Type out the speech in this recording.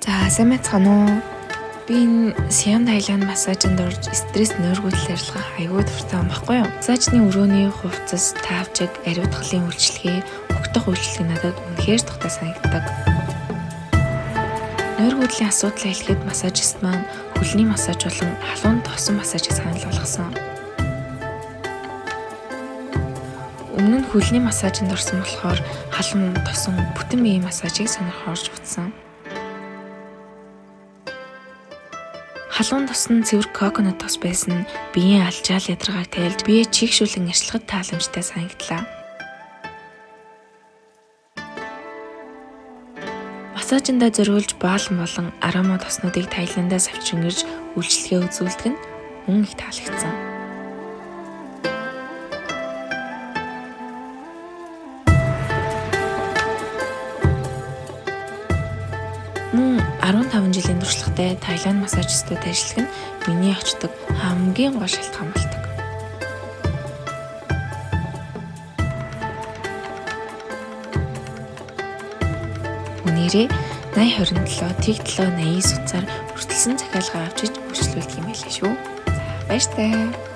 За, сайн байцгаана уу? Би энэ Сиам Таиланд массажинд орж стресс нойргүйдэл арилгах аягүй дуртай юм баггүй юу? Массажны өрөөний хувцас, таавчиг, ариутгалын үйлчилгээ, угтах үйлчилгээ надад үнэхээр тухтай санагддаг. Нойргүйдлийн асуудлаа хэлэхэд массажист маань хөлний массаж болон халуун тосон массажийг санал болгосон. Өмнө нь хөлний массажинд орсон болохоор халуун тосон бүтэн биеийн массажийг сонирхож утсан. Халуун тос нь цэвэр coconut тос байсан нь биеийн алжаал ядаргааг тайлж бие чийгшүүлэн арчлахад тааламжтай санагдлаа. Массажиндаа зориулж баалан болон арома тоснуудыг Таиландаас авчран ирж үйлчилгээ үзүүлдэг нь мөн их таалагдсан. Мөн 15 жилийн туршлагатай Таиланд массажистууд ажиллах нь миний очдог хамгийн гол шалтгаан болдог. Үнээрээ 80 27 тэг 7 89 утсаар хүртэлсэн захиалга авч иж үйлчлүүлдэг юм байлээ шүү. За, баяртай.